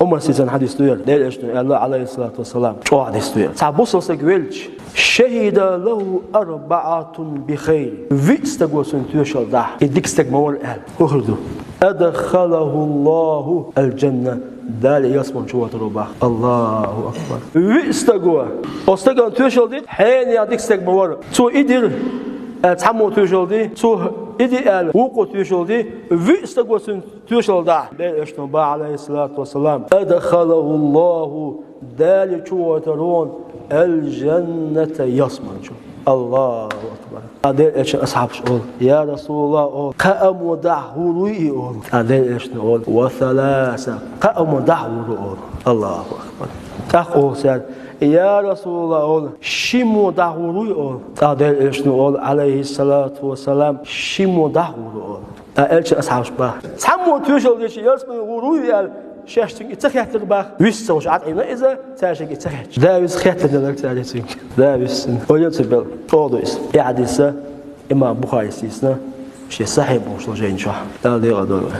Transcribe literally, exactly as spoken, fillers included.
Умар сийсанна хьадис ду яр, Делан Элчано аьлла, алейхиссалату вассалам, чӀоагӀа хьадис ду яр. Цхьа бусалба саг велча, шахида лаху арбаатун бихайр. Виъ стаго цунна тоьшалла дахь, и дика стаг ма вар аьлла. ХӀу хир ду? Адхалаху Аллаху аль-джанна. Дала ялсмала чу вотаро бах. Аллаху акбар. Виъ стаго. Оцу стагана тоьшалла ди, хьенех дика стаг ма вар. Цо и дира, аьлла, цхьаммо тоьшалла ди, цо и ди аьлла, вукхо тоьшалла ди, виъ стаго цунна тоьшалла дахь, Делан Элчано бах, алейхиссалату вассалам, адхалаху Аллаху, Дала чу вотаро аль-джанната, ялсмала чу. Аллаху акбар. А Делан Элчан асхьабаш олу: «Я Расулаллах, олу, кхаа мо дахь гӀур вуй и?» олу. А Делан Элчано олу: «Ва саласа, кхаа мо дахь гӀур ву», олу. Аллаху акбар. ТӀаккха олу цара: «Я Расулаллах, олу, ши мо дахь гӀур вуй?» олу. ТӀаккха Делан Элчано олу, алейхиссалату вассалам: «Ши мо дахь гӀур ву», олу. А Элчан асхьабаш бах: «Цхьаммо тоьшалла дича, ялсмала гӀур вуй?» аьлла, шаьш цуьнга и ца хеттарг бах. Вист ца хуш Ӏад Ӏийна иза, цара шега и ца хетташ. Да вист хеттар деларг цара цуьнга. Да вист. Ойла ца бел, чӀогӀа ду иза. И хьадис имам Бухарис дийцина шен Сахьихь бохуш долу жайна чохь. Дала декъал дойла вай.